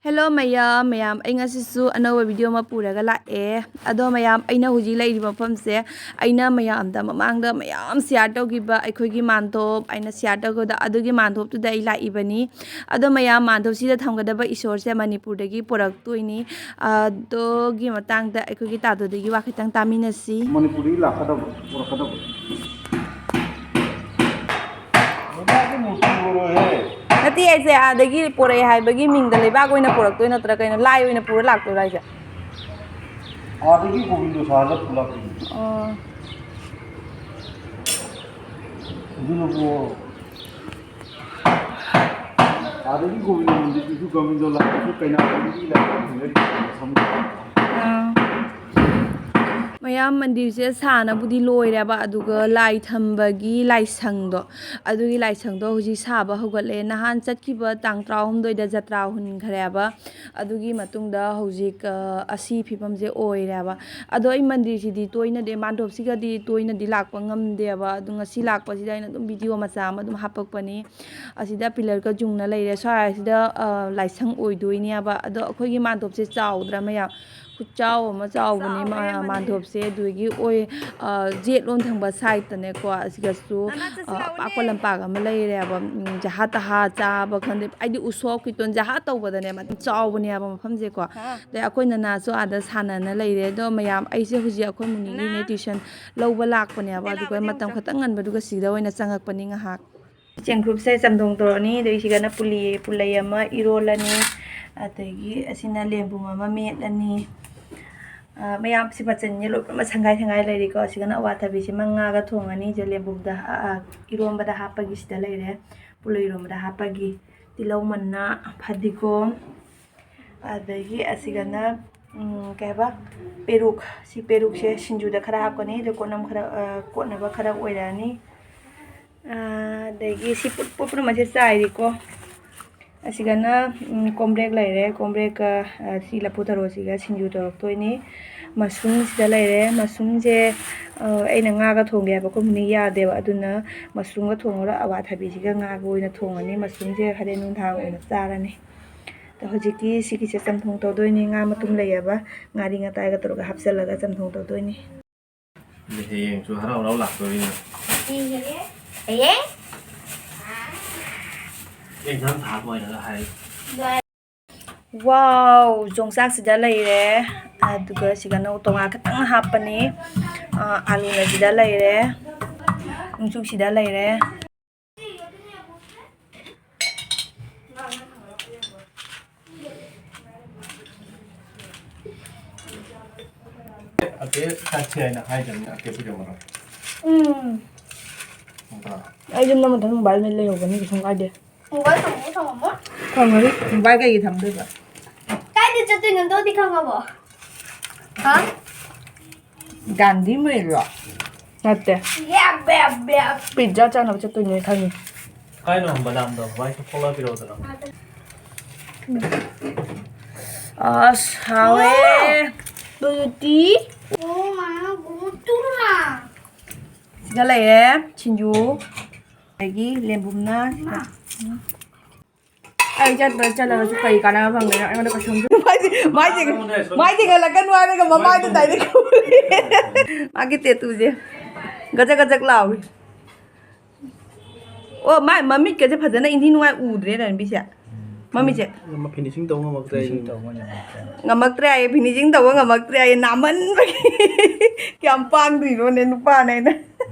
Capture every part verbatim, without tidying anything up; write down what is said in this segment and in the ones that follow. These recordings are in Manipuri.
Hello ꯃꯌꯥꯝ, ꯃꯌꯥꯝ, ꯑꯩ ꯉꯁꯤꯁꯨ ꯑꯅꯧꯕ video ꯑꯃ ꯄꯨꯔꯒ ꯂꯥꯛꯑꯦ꯫ ꯑꯗꯣ ꯃꯌꯥꯝ, ꯑꯩꯅ ꯍꯧꯖꯤꯛ ꯂꯩꯔꯤꯕ ꯃꯐꯝꯁꯦ, ꯑꯩꯅ ꯃꯌꯥꯝꯗ ꯃꯃꯥꯡꯗ ꯃꯌꯥꯝ share ꯇꯧꯈꯤꯕ ꯑꯩꯈꯣꯏꯒꯤ ꯃꯥꯟꯗꯣꯞ, ꯑꯩꯅ share ꯇꯧꯈꯤꯕꯗꯣ, ꯑꯗꯨꯒꯤ ꯃꯥꯟꯗꯣꯞꯇꯨꯗ ꯑꯩ ꯂꯥꯛꯏꯕꯅꯤ꯫ ꯑꯗꯣ ꯃꯌꯥꯝ, ꯃꯥꯟꯗꯣꯞꯁꯤꯗ ꯊꯝꯒꯗꯕ ꯏꯁꯣꯔꯁꯦ ꯃꯅꯤꯄꯨꯔꯗꯒꯤ ꯄꯨꯔꯛꯇꯣꯏꯅꯤ꯫ ꯑꯗꯨꯒꯤ ꯃꯇꯥꯡꯗ ꯑꯩꯈꯣꯏꯒꯤ ꯇꯥꯗꯣꯗꯒꯤ ꯋꯥ ꯈꯤꯇꯪ ꯇꯥꯃꯤꯟꯅꯁꯤ꯫ ꯃꯅꯤꯄꯨꯔꯗꯒꯤ ꯂꯥꯛꯀꯗꯕ, ꯄꯨꯔꯛꯀꯗꯕ꯫ ꯂꯩꯕꯥꯛꯀꯤ ꯃꯨꯔꯇꯤ ꯄꯨꯔꯛꯑꯣꯍꯦ꯫ ꯅꯠꯇꯦ, ꯑꯩꯁꯦ ꯑꯥꯗꯒꯤ ꯄꯣꯔꯛꯑꯦ ꯍꯥꯏꯕꯒꯤ ꯃꯤꯡꯗ ꯂꯩꯕꯥꯛ ꯑꯣꯏꯅ ꯄꯣꯔꯛꯇꯣꯏ ꯅꯠꯇ꯭ꯔꯥ ꯀꯩꯅꯣ? ꯂꯥꯏ ꯑꯣꯏꯅ ꯄꯨꯔ ꯂꯥꯛꯇꯣꯏꯔꯥ ꯍꯥꯏꯁꯦ? ꯑꯥꯗꯒꯤ ꯒꯣꯕꯤꯟꯗ ꯁꯥꯍꯜꯂ ꯄꯨꯂꯥꯛꯇꯣꯏꯅꯤ꯫ ꯑꯣ꯫ ꯑꯗꯨꯅꯕꯨ ꯑꯥꯗꯒꯤ ꯒꯣꯕꯤꯟꯗ ꯃꯟꯗꯤꯔꯗꯨꯁꯨ, ꯒꯣꯕꯤꯟꯗ ꯂꯥꯏꯁꯨ, ꯀꯩꯅꯥ ꯃꯟꯗꯤꯔꯒꯤ ꯂꯥꯏꯁꯨ ꯊꯦꯡꯅꯔꯤꯕ ꯃꯐꯝꯗꯣ꯫ ꯑꯥ꯫ ꯃꯌꯥꯝ, ꯃꯟꯗꯤꯔꯁꯦ ꯁꯥꯅꯕꯨꯗꯤ ꯂꯣꯏꯔꯦꯕ, ꯑꯗꯨꯒ ꯂꯥꯏ ꯊꯝꯕꯒꯤ ꯂꯥꯏꯁꯪꯗꯣ, ꯑꯗꯨꯒꯤ ꯂꯥꯏꯁꯪꯗꯣ ꯍꯧꯖꯤꯛ ꯁꯥꯕ ꯍꯧꯒꯠꯂꯦ꯫ ꯅꯍꯥꯟ ꯆꯠꯈꯤꯕ ꯇꯥꯡ ꯇꯔꯥꯍꯨꯝꯗꯣꯏꯗ ꯖꯇ꯭ꯔꯥ ꯍꯨꯟꯈ꯭ꯔꯦꯕ, ꯑꯗꯨꯒꯤ ꯃꯇꯨꯡꯗ ꯍꯧꯖꯤꯛ, ꯑ, ꯑꯁꯤ ꯐꯤꯕꯝꯁꯦ ꯑꯣꯏꯔꯦꯕ꯫ ꯑꯗꯣ ꯑꯩ ꯃꯟꯗꯤꯔꯁꯤꯗꯤ ꯇꯣꯏꯅꯗꯤ, ꯃꯥꯟꯗꯣꯞꯁꯤꯒꯗꯤ ꯇꯣꯏꯅꯗꯤ ꯂꯥꯛꯄ ꯉꯝꯗꯦꯕ꯫ ꯑꯗꯣ ꯉꯁꯤ ꯂꯥꯛꯄꯁꯤꯗ ꯑꯩꯅ ꯑꯗꯨꯝ video ꯃꯆꯥ ꯑꯃ ꯑꯗꯨꯝ ꯍꯥꯄꯛꯄꯅꯤ꯫ ꯑꯁꯤꯗ pillarꯒ ꯌꯨꯡꯅ ꯂꯩꯔꯦ꯫ ꯁ꯭ꯋꯥꯏꯁꯤꯗ, ꯑ, ꯂꯥꯏꯁꯪ ꯑꯣꯏꯗꯣꯏꯅꯦꯕ꯫ ꯑꯗꯣ ꯑꯩꯈꯣꯏꯒꯤ ꯃꯥꯟꯗꯣꯞꯁꯦ ꯆꯥꯎꯗ꯭ꯔꯥ ꯃꯌꯥꯝ? ꯈꯨꯆꯥꯎ ꯑꯃ ꯆꯥꯎꯕꯅꯦ ꯆꯥꯎꯋꯦ ꯃꯥ-, ꯃꯟꯗꯤꯔ꯫ ꯃꯥꯟꯗꯣꯞꯁꯦ꯫ ꯑꯗꯨꯒꯤ ꯑꯣꯏ-, ꯑ, ꯌꯦꯠꯂꯣꯝ ꯊꯪꯕ sideꯇꯅꯦꯀꯣ, ꯑꯁꯤꯗꯁꯨ, ꯅꯅꯥ ꯆꯠꯁꯤ ꯑ, ꯂꯥꯛꯑꯣꯅꯦ꯫ ꯑꯄꯥꯛꯄ ꯂꯝꯄꯥꯛ ꯑꯃ ꯂꯩꯔꯦꯕ꯫ ꯎꯝ, ꯖꯍꯥ ꯇꯍꯥ ꯆꯥꯕ ꯈꯪꯗꯦ, ꯍꯥꯏꯗꯤ ꯎꯁꯣꯞ ꯀꯤꯔꯇꯟ ꯖꯍꯥ ꯇꯧꯕꯗꯅꯦ ꯃ-, ꯆꯥꯎꯕꯅꯦꯕ ꯃꯐꯝꯁꯦꯀꯣ꯫ ꯍꯥ? ꯑꯗꯩ ꯑꯩꯈꯣꯏ ꯅꯅꯥꯁꯨ ꯑꯥꯗ ꯁꯥꯟꯅꯅ ꯂꯩꯔꯦ꯫ ꯑꯗꯣ ꯃꯌꯥꯝ, ꯑꯩꯁꯦ ꯍꯧꯖꯤꯛ ꯑꯩꯈꯣꯏ ꯃꯨꯅꯤꯒꯤꯅꯦ ꯅꯅꯥ꯫ Tuition ꯂꯧꯕ ꯂꯥꯛꯄꯅꯦꯕ, ꯏꯟꯗ ꯑꯗꯨꯒ ꯂꯥꯛꯑꯣ, ꯃꯇꯝ ꯏꯟꯗ ꯈꯛꯇꯪ ꯉꯟꯕꯗꯨꯒ ꯁꯤꯗ ꯑꯣꯏꯅ ꯆꯪꯉꯛꯄꯅꯤ ꯉꯥꯏꯍꯥꯛ꯫ Kitchen groupꯁꯦ ꯆꯝꯊꯣꯡ ꯇꯧꯔꯅꯤ, ꯑꯗꯩ ꯁꯤꯒꯅ ꯄꯨꯂꯤ, ꯄꯨꯂꯩ ꯑꯃ ꯏꯔꯣꯜꯂꯅꯤ, ꯑꯗꯒꯤ ꯑꯁꯤꯅ ꯂꯦꯝꯕꯨꯝ ꯑꯃ ꯃꯦꯠꯂꯅꯤ꯫ ꯑ, ꯃꯌꯥꯝꯁꯤ ꯃꯆꯜꯁꯦ ꯂꯣꯏ ꯄꯨꯝꯅꯃꯛ ꯁꯪꯒꯥꯏ ꯁꯪꯒꯥꯏ ꯂꯩꯔꯤꯀꯣ꯫ ꯁꯤꯒꯅ ꯑꯋꯥꯊꯕꯤꯁꯤꯃ ꯉꯥꯒ ꯊꯣꯡꯉꯅꯤ꯫ ꯁꯤꯗ ꯂꯦꯝꯕꯨꯝꯗ, ꯑ, ꯑ, ꯏꯔꯣꯝꯕꯗ ꯍꯥꯞꯄꯒꯤ ꯁꯤꯗ ꯂꯩꯔꯦ꯫ ꯄꯨꯂꯩ ꯏꯔꯣꯝꯕꯗ ꯍꯥꯞꯄꯒꯤ ꯇꯤꯜꯍꯧ, ꯃꯅꯥ, ꯐꯗꯤꯒꯣꯝ, ꯑꯗꯒꯤ ꯑꯁꯤꯒꯅ, ꯎꯝ, ꯀꯩ ꯍꯥꯏꯕ, ꯄꯦꯔꯨꯛ꯫ ꯁꯤ ꯄꯦꯔꯨꯛꯁꯦ ꯁꯤꯡꯖꯨꯗ ꯈꯔ ꯍꯥꯞꯀꯅꯤ, ꯑꯗꯨ ꯀꯣꯠꯅꯝ ꯈꯔ, ꯑ, ꯀꯣꯠꯅꯕ ꯈꯔ ꯑꯣꯏꯔꯛꯑꯅꯤ꯫ ꯑꯗꯒꯤ ꯁꯤ ꯄꯨ-, ꯄꯣꯠ ꯄꯨꯝꯅꯃꯛꯁꯦ ꯆꯥꯏꯔꯤꯀꯣ꯫ ꯑꯁꯤꯒꯅ, ꯎꯝ, ꯀꯣꯝꯕ꯭ꯔꯦꯛ ꯂꯩꯔꯦ꯫ ꯀꯣꯝꯕ꯭ꯔꯦꯛꯀ, ꯑ, ꯁꯤ ꯂꯐꯨ ꯊꯔꯣꯁꯤꯒ ꯁꯤꯡꯖꯨ ꯇꯧꯔꯛꯇꯣꯏꯅꯤ꯫ ꯃꯁꯔꯨꯝꯁꯤꯗ ꯂꯩꯔꯦ꯫ ꯃꯁꯔꯨꯝꯁꯦ, ꯑ, ꯑꯩꯅ ꯉꯥꯒ ꯊꯣꯡꯒꯦ ꯍꯥꯏꯕ ꯑꯩꯈꯣꯏ ꯃꯨꯅꯤ ꯌꯥꯗꯦꯕ꯫ ꯑꯗꯨꯅ ꯃꯁꯔꯨꯝꯒ ꯊꯣꯡꯉꯔꯣꯏ, ꯑꯋꯥꯊꯕꯤꯁꯤꯒ ꯉꯥꯒ ꯑꯣꯏꯅ ꯊꯣꯡꯉꯅꯤ꯫ ꯃꯁꯔꯨꯝꯁꯦ ꯍꯣꯔꯦꯟ ꯅꯨꯡꯗꯥꯡ ꯑꯣꯏꯅ ꯆꯥꯔꯅꯤ꯫ ꯍꯧꯖꯤꯛꯀꯤ ꯁꯤꯒꯤꯁꯦ ꯆꯝꯊꯣꯡ ꯇꯧꯗꯣꯏꯅꯤ꯫ ꯉꯥ ꯃꯇꯨꯝ ꯂꯩꯌꯦꯕ, ꯉꯥꯔꯤ ꯉꯇꯥꯏꯒ ꯇꯧꯔꯒ ꯍꯥꯞꯆꯜꯂꯒ ꯆꯝꯊꯣꯡ ꯇꯧꯗꯣꯏꯅꯤ꯫ ꯑꯗꯩ ꯍꯌꯦꯡꯁꯨ ꯍꯔꯥꯎ ꯍꯔꯥꯎ ꯂꯥꯛꯇꯣꯔꯤꯅꯦ꯫ ꯍꯌꯦꯡ? ꯍꯌꯦꯡ? ꯑꯦꯛꯖꯥꯝ ꯊꯥ ꯂꯣꯏꯔꯒ ꯍꯥꯏ꯫ ꯋꯥꯎ, ꯌꯣꯡꯆꯥꯛꯁꯤꯗ ꯂꯩꯔꯦ꯫ ꯑꯗꯨꯒ ꯁꯤꯒꯅ ꯇꯣꯉꯥꯟ ꯈꯤꯇꯪ ꯍꯥꯞꯄꯅꯤ꯫ ꯑ, ꯑꯥꯂꯨꯅ ꯁꯤꯗ ꯂꯩꯔꯦ꯫ ꯅꯨꯡꯆꯨꯞꯁꯤꯗ ꯂꯩꯔꯦ꯫ ꯑꯇꯩ ꯆꯠꯁꯦ ꯍꯥꯏꯅ ꯍꯥꯏꯗꯕꯅꯤ, ꯑꯇꯩ ꯄꯨꯖꯃꯔꯣꯏ꯫ ꯎꯝ꯫ ꯑꯩ ꯌꯨꯝꯗ ꯃꯊꯪ ꯃꯣꯕꯥꯏꯜ ꯂꯩꯍꯧꯒꯅꯤ, ꯀꯩꯁꯨꯝ ꯀꯥꯏꯗꯦ꯫ ꯃꯣꯕꯥꯏꯜ ꯊꯝꯃꯣ, ꯊꯝꯃꯝꯃꯣ꯫ ꯊꯝꯒꯅꯤ꯫ ꯃꯣꯕꯥꯏꯜ ꯀꯩꯒꯤ ꯊꯝꯗꯣꯏꯕ? ꯀꯥꯏꯗ ꯆꯠꯇꯣꯏꯅꯣ ꯑꯗꯨꯗꯤ ꯈꯪꯉꯕꯣ? ꯍꯥ? ꯒꯥꯟꯙꯤ ꯃꯩꯔꯣ? ꯅꯠꯇꯦ꯫ ꯌꯥ, ꯕꯦ, ꯕꯦ꯫ ꯄꯤꯖꯥ ꯆꯥꯅꯕ ꯆꯠꯇꯣꯏꯅꯦ ꯈꯪꯉꯤ꯫ ꯀꯥꯏꯅꯣ ꯕꯗꯥꯝꯗꯣ? ꯃꯥꯏꯁꯨ ꯊꯣꯛꯂꯛꯄꯤꯔꯛꯎꯗꯅ꯫ ꯑꯁ, ꯍꯥꯎꯋꯦ꯫ ꯕ꯭ꯌꯨꯇꯤ꯫ ꯑꯣ ꯃꯥ, ꯕꯨꯇꯨꯔꯥ꯫ ꯁꯤꯗ ꯂꯩꯔꯦ ꯁꯤꯡꯖꯨ꯫ ꯑꯗꯒꯤ ꯂꯦꯝꯕꯨꯝꯅ ꯁꯤꯗ꯫ ꯑꯩ ꯆꯠꯄ ꯆꯠꯂꯒꯁꯨ ꯀꯔꯤ ꯀꯥꯟꯅꯕ ꯐꯪꯗꯣꯏꯅꯣ? ꯑꯩꯉꯣꯟꯗ ꯀꯩꯁꯨꯝꯁꯨ ꯃꯥꯏꯁꯦ, ꯃꯥꯏꯁꯦ, ꯃꯥꯏꯁꯦ ꯉꯜꯂꯛꯀꯅꯨ ꯍꯥꯏꯔꯒ ꯃꯃꯥꯏꯗ ꯗꯥꯏꯔꯦꯛ ꯀꯧꯔꯦ꯫ ꯃꯥꯒꯤ ꯇꯦꯇꯨꯁꯦ ꯒꯖꯛ ꯒꯖꯛ ꯂꯥꯎꯔꯤ꯫ ꯑꯣ, ꯃꯥꯏ ꯃꯃꯤꯠꯀꯁꯦ ꯐꯖꯅ ꯏꯟꯊꯤ ꯅꯨꯡꯉꯥꯏ ꯎꯗ꯭ꯔꯦ, ꯔꯟꯕꯤꯁꯦ꯫ ꯃꯃꯤꯠꯁꯦ꯫ ꯐꯤꯅꯤꯁꯤꯡ ꯇꯧꯕ ꯉꯝꯃꯛꯇ꯭ꯔꯦ꯫ ꯐꯤꯅꯤꯁꯤꯡ ꯇꯧꯕ ꯉꯝꯃꯛꯇ꯭ꯔꯦ꯫ ꯉꯝꯃꯛꯇ꯭ꯔꯦ ꯍꯥꯏꯌꯦ, ꯐꯤꯅꯤꯁꯤꯡ ꯇꯧꯕ ꯉꯝꯃꯛꯇ꯭ꯔꯦ ꯍꯥꯏꯌꯦ, ꯅꯥꯃꯟꯕꯒꯤ꯫ ꯀꯌꯥꯝ ꯄꯥꯡꯗꯣꯏꯅꯣꯅꯦ, ꯅꯨꯄꯥꯅꯦ ꯑꯩꯅ꯫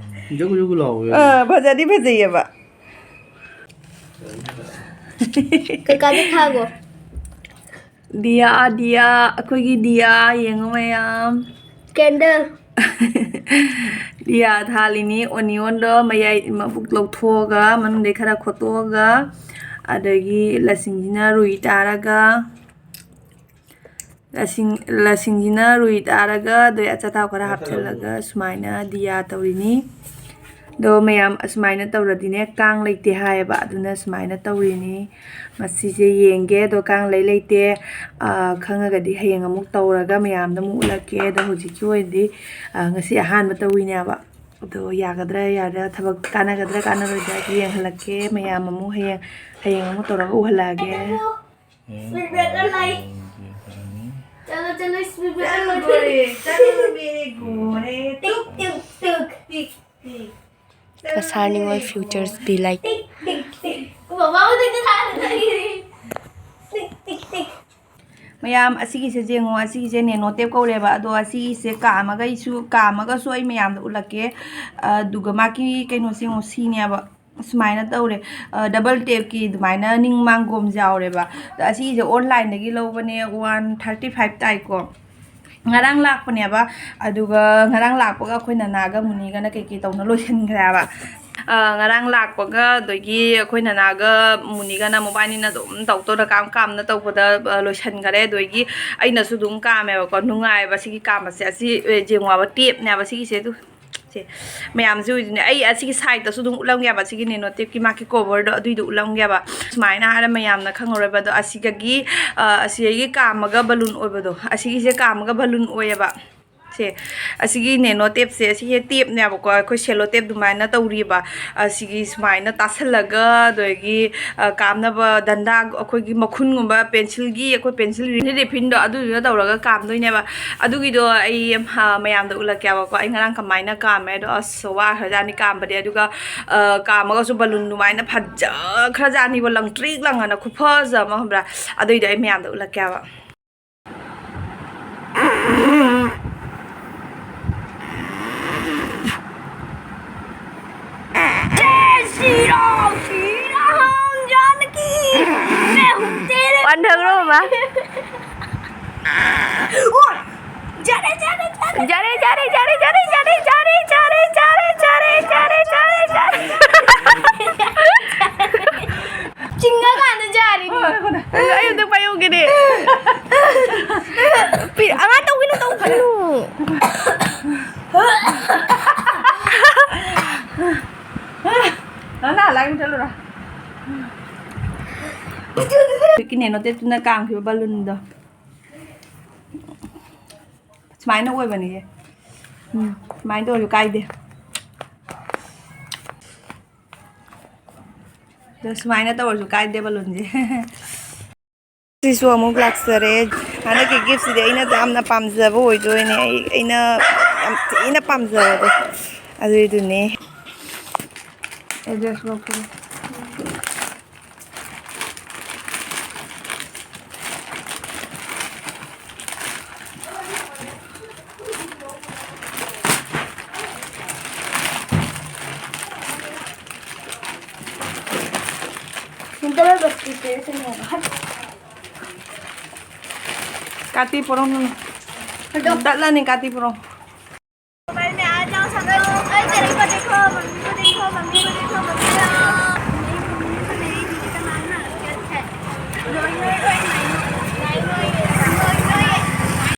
ꯖꯒꯨ ꯖꯒꯨ ꯂꯥꯎꯋꯦ꯫ ꯑꯥ, ꯐꯖꯗꯤ ꯐꯖꯩꯌꯦꯕ꯫ ꯀꯀꯥꯗ ꯊꯥꯒꯣ꯫ ꯗꯤꯌꯥ, ꯗꯤꯌꯥ, ꯑꯩꯈꯣꯏꯒꯤ ꯗꯤꯌꯥ, ꯌꯦꯡꯉꯨ ꯃꯌꯥꯝ꯫ Candle꯫ ꯗꯤꯌꯥ ꯊꯥꯜꯂꯤꯅꯤ, ꯑꯣꯅꯤꯌꯣꯟꯗꯣ ꯃꯌꯥꯏ ꯃꯕꯨꯛ ꯂꯧꯊꯣꯛꯑꯒ, ꯃꯅꯨꯡꯗꯩ ꯈꯔ ꯈꯣꯠꯇꯣꯛꯑꯒ, ꯑꯗꯒꯤ ꯂꯁꯤꯡꯁꯤꯅ ꯔꯨꯏ ꯇꯥꯔꯒ, ꯂꯁꯤꯡ, ꯂꯁꯤꯡꯁꯤꯅ ꯔꯨꯏ ꯇꯥꯔꯒ, ꯑꯗꯩ ꯑꯆꯥꯊꯥꯎ ꯈꯔ ꯍꯥꯞꯆꯤꯜꯂꯒ ꯁꯨꯃꯥꯏꯅ ꯗꯤꯌꯥ ꯇꯧꯔꯤꯅꯤ꯫ ꯑꯗꯣ ꯃꯌꯥꯝ ꯑꯁꯨꯃꯥꯏꯅ ꯇꯧꯔꯗꯤꯅꯦ ꯀꯥꯡ ꯂꯩꯇꯦ ꯍꯥꯏꯌꯦꯕ, ꯑꯗꯨꯅ ꯁꯨꯃꯥꯏꯅ ꯇꯧꯔꯤꯅꯤ꯫ ꯃꯁꯤꯁꯦ ꯌꯦꯡꯒꯦ, ꯑꯗꯣ ꯀꯥꯡ ꯂꯩ ꯂꯩꯇꯦ, ꯑ, ꯈꯪꯉꯒꯗꯤ ꯍꯌꯦꯡ ꯑꯃꯨꯛ ꯇꯧꯔꯒ ꯃꯌꯥꯝꯗ ꯑꯃꯨꯛ ꯎꯠꯂꯛꯀꯦ꯫ ꯑꯗꯣ ꯍꯧꯖꯤꯛꯀꯤ ꯑꯣꯏꯅꯗꯤ, ꯑ, ꯉꯁꯤ ꯑꯍꯥꯟꯕ ꯇꯧꯔꯤꯅꯦꯕ꯫ ꯑꯗꯣ ꯌꯥꯒꯗ꯭ꯔꯥ ꯌꯥꯗ꯭ꯔꯥ, ꯊꯕꯛ ꯀꯥꯟꯅꯒꯗ꯭ꯔꯥ ꯀꯥꯟꯅꯔꯣꯏꯗ꯭ꯔꯥ ꯌꯦꯡꯍꯜꯂꯛꯀꯦ꯫ ꯃꯌꯥꯝ ꯑꯃꯨꯛ ꯍꯌꯦꯡ, ꯍꯌꯦꯡ ꯑꯃꯨꯛ ꯇꯧꯔꯒ ꯎꯍꯜꯂꯛꯑꯒꯦ꯫ Speed breaker light. चलो, चलो, speed breaker light. चलो, चलो, मेरे घोड़े। टिक, टिक, टिक, टिक, टिक। Kasar Ningol futures be like. टिक, टिक, टिक। बाबा, वो देखो, साथ में। टिक, टिक, टिक। ꯃꯌꯥꯝ, ꯑꯁꯤꯒꯤꯁꯦ ꯌꯦꯡꯉꯣ, ꯑꯁꯤꯒꯤꯁꯦ ꯅꯦꯅꯣ ꯇꯦꯞ ꯀꯧꯔꯦꯕ꯫ ꯑꯗꯣ ꯑꯁꯤꯒꯤꯁꯦ ꯀꯥꯝꯃꯒ ꯑꯩꯁꯨ, ꯀꯥꯝꯃꯒꯁꯨ ꯑꯩ ꯃꯌꯥꯝꯗ ꯎꯠꯂꯛꯀꯦ꯫ ꯑꯗꯨꯒ ꯃꯥꯒꯤ ꯀꯩꯅꯣꯁꯦ ꯌꯦꯡꯉꯣ, ꯁꯤꯅꯦꯕ꯫ ꯁꯨꯃꯥꯏꯅ ꯇꯧꯔꯦ꯫ ꯑ, ꯗꯕꯜ ꯇꯦꯞꯀꯤ ꯑꯗꯨꯃꯥꯏꯅ ꯅꯤꯡ ꯃꯥꯡꯒꯣꯝ ꯌꯥꯎꯔꯦꯕ꯫ ꯑꯗ ꯑꯁꯤꯒꯤꯁꯦ ꯑꯣꯟꯂꯥꯏꯟꯗꯒꯤ ꯂꯧꯕꯅꯦ, ꯋꯥꯟ ꯊꯥꯔꯇꯤ ꯐꯥꯏꯚ ꯇꯥꯏꯀꯣ꯫ ꯉꯔꯥꯡ ꯂꯥꯛꯄꯅꯦꯕ꯫ ꯑꯗꯨꯒ ꯉꯔꯥꯡ ꯂꯥꯛꯄꯒ ꯑꯩꯈꯣꯏ ꯅꯅꯥꯒ ꯃꯨꯅꯤꯒꯅ ꯀꯩꯀꯩ ꯇꯧꯅ ꯂꯣꯏꯁꯤꯟꯈ꯭ꯔꯦꯕ꯫ ꯑ, ꯉꯔꯥꯡ ꯂꯥꯛꯄꯒ ꯑꯗꯒꯤ ꯑꯩꯈꯣꯏ ꯅꯅꯥꯒ ꯃꯨꯅꯤꯒꯅ ꯃꯕꯥꯅꯤꯅ ꯑꯗꯨꯝ ꯇꯧ ꯇꯧꯅ ꯀꯥꯝ ꯀꯥꯝꯅ ꯇꯧꯕꯗ, ꯑ, ꯂꯣꯏꯁꯤꯟꯈꯔꯦ꯫ ꯑꯗꯒꯤ ꯑꯩꯅꯁꯨ ꯑꯗꯨꯝ ꯀꯥꯝꯃꯦꯕꯀꯣ꯫ ꯅꯨꯡꯉꯥꯏꯕ ꯁꯤꯒꯤ ꯀꯥꯝꯕꯁꯦ꯫ ꯑꯁꯤ, ꯑ, ꯌꯦꯡꯉꯣꯕ, ꯇꯦꯞꯅꯦꯕ ꯁꯤꯒꯤꯁꯦ꯫ ꯑꯗꯨ ꯁꯦ, ꯃꯌꯥꯝꯁꯦ ꯎꯏꯗꯨꯅꯦ꯫ ꯑꯩ ꯑꯁꯤꯒꯤ ꯁꯥꯏꯗꯠꯇꯁꯨ ꯑꯗꯨꯝ ꯎꯠꯂꯝꯒꯦꯕ, ꯁꯤꯒꯤ ꯅꯦꯅꯣ ꯇꯦꯞꯀꯤ ꯃꯥꯒꯤ ꯀꯣꯚꯔꯗꯣ, ꯑꯗꯨꯏꯗꯣ ꯎꯠꯂꯝꯒꯦꯕ꯫ ꯁꯨꯃꯥꯏꯅ ꯍꯥꯏꯔ ꯃꯌꯥꯝꯅ ꯈꯪꯉꯔꯣꯏꯕ꯫ ꯑꯗꯣ ꯑꯁꯤꯗꯒꯤ, ꯑ, ꯑꯁꯤꯗꯒꯤ ꯀꯥꯝꯃꯒ ꯕꯂꯨꯟ ꯑꯣꯏꯕꯗꯣ, ꯑꯁꯤꯒꯤꯁꯦ ꯀꯥꯝꯃꯒ ꯕꯂꯨꯟ ꯑꯣꯏꯌꯦꯕ꯫ ꯁꯦ, ꯑꯁꯤꯒꯤ ꯅꯦꯅꯣ ꯇꯦꯞꯁꯦ, ꯑꯁꯤꯁꯦ ꯇꯦꯞꯅꯦꯕꯀꯣ, ꯑꯩꯈꯣꯏ ꯁꯦꯂꯣ ꯇꯦꯞ ꯑꯗꯨꯃꯥꯏꯅ ꯇꯧꯔꯤꯕ꯫ ꯑꯁꯤꯒꯤ ꯁꯨꯃꯥꯏꯅ ꯇꯥꯁꯜꯂꯒ, ꯑꯗꯒꯤ, ꯑ, ꯀꯥꯝꯅꯕ ꯗꯟꯗꯥ, ꯑꯩꯈꯣꯏꯒꯤ ꯃꯈꯨꯟꯒꯨꯝꯕ, ꯄꯦꯟꯁꯤꯜꯒꯤ, ꯑꯩꯈꯣꯏ ꯄꯦꯟꯁꯤꯜ ꯔꯤꯐꯤꯟꯗꯣ, ꯑꯗꯨꯗꯨꯅ ꯇꯧꯔꯒ ꯀꯥꯝꯗꯣꯏꯅꯦꯕ꯫ ꯑꯗꯨꯒꯤꯗꯣ ꯑꯩ, ꯑ, ꯃꯌꯥꯝꯗ ꯎꯠꯂꯛꯀꯦꯕꯀꯣ꯫ ꯑꯩ ꯉꯔꯥꯡ ꯀꯃꯥꯏꯅ ꯀꯥꯝꯃꯦ ꯑꯗꯣ, ꯑꯁ, ꯋꯥꯈ꯭ꯔꯖꯥꯠꯅꯤ ꯀꯥꯝꯕꯗꯤ꯫ ꯑꯗꯨꯒ, ꯑ, ꯀꯥꯝꯃꯒꯁꯨ ꯕꯂꯨꯟ ꯑꯗꯨꯃꯥꯏꯅ ꯐꯖꯈ꯭ꯔꯖꯥꯠꯅꯤꯕ, ꯂꯪꯇ꯭ꯔꯤꯛ ꯂꯪꯉꯅ ꯈꯨꯐꯖ ꯑꯃ, ꯈꯪꯕ꯭ꯔꯥ? ꯑꯗꯨꯏꯗꯣ ꯑꯩ ꯃꯌꯥꯝꯗ ꯎꯠꯂꯛꯀꯦꯕ꯫ जय श्री राम, श्री राम जानकी, मैं हूँ तेरे ꯋꯥꯟꯊꯈ꯭ꯔꯣ, ꯃꯃꯥ꯫ ꯌꯥꯔꯦ, ꯌꯥꯔꯦ, ꯌꯥꯔꯦ꯫ ꯌꯥꯔꯦ, ꯌꯥꯔꯦ, ꯌꯥꯔꯦ꯫ ꯆꯤꯡꯉꯀꯥꯟꯗ ꯌꯥꯔꯤꯅꯤ꯫ ꯑꯩ ꯑꯝꯇ ꯄꯥꯏꯍꯧꯒꯦꯅꯦ꯫ ꯄꯤ-, ꯑꯉꯥꯡ ꯇꯧꯒꯅꯨ, ꯇꯧꯒꯅꯨ꯫ ꯅꯪ ꯅꯍꯥꯟ ꯂꯥꯏ ꯃꯨꯊꯠꯂꯨꯔꯣ꯫ ꯍꯧꯖꯤꯛꯀꯤ ꯅꯦꯅꯣ ꯇꯦꯞꯇꯨꯅ ꯀꯥꯝꯈꯤꯕ ꯕꯂꯨꯟꯗꯣ꯫ ꯁꯨꯃꯥꯏꯅ ꯑꯣꯏꯕꯅꯤꯌꯦ꯫ ꯎꯝ, ꯁꯨꯃꯥꯏꯅ ꯇꯧꯔꯁꯨ ꯀꯥꯏꯗꯦ꯫ ꯑꯗꯣ ꯁꯨꯃꯥꯏꯅ ꯇꯧꯔꯁꯨ ꯀꯥꯏꯗꯦ ꯕꯂꯨꯟꯁꯦ꯫ ꯁꯤꯁꯨ ꯑꯃꯨꯛ ꯂꯥꯛꯆꯔꯦ꯫ ꯍꯟꯗꯛꯀꯤ gift ꯁꯤꯗꯤ ꯑꯩꯅ ꯌꯥꯝꯅ ꯄꯥꯝꯖꯕ ꯑꯣꯏꯗꯣꯏꯅꯦ꯫ ꯑꯩ ꯑꯩꯅ ꯌꯥꯝ ꯊꯤꯅ ꯄꯥꯝꯖꯕꯗꯣ ꯑꯗꯨꯏꯗꯨꯅꯦ꯫ Address ꯂꯧꯊꯣꯛꯑꯣ꯫ ꯁꯤꯝꯄꯜ ꯑꯣꯏꯕ ꯁ꯭ꯀꯤꯟ ꯀꯦꯌꯔ ꯁꯦꯝꯃꯣꯕ꯫ ꯀꯥꯇꯤ ꯄꯣꯔꯣ꯫ ꯑꯗꯣ ꯇꯠꯂꯅꯤ, ꯀꯥꯇꯤ ꯄꯣꯔꯣ꯫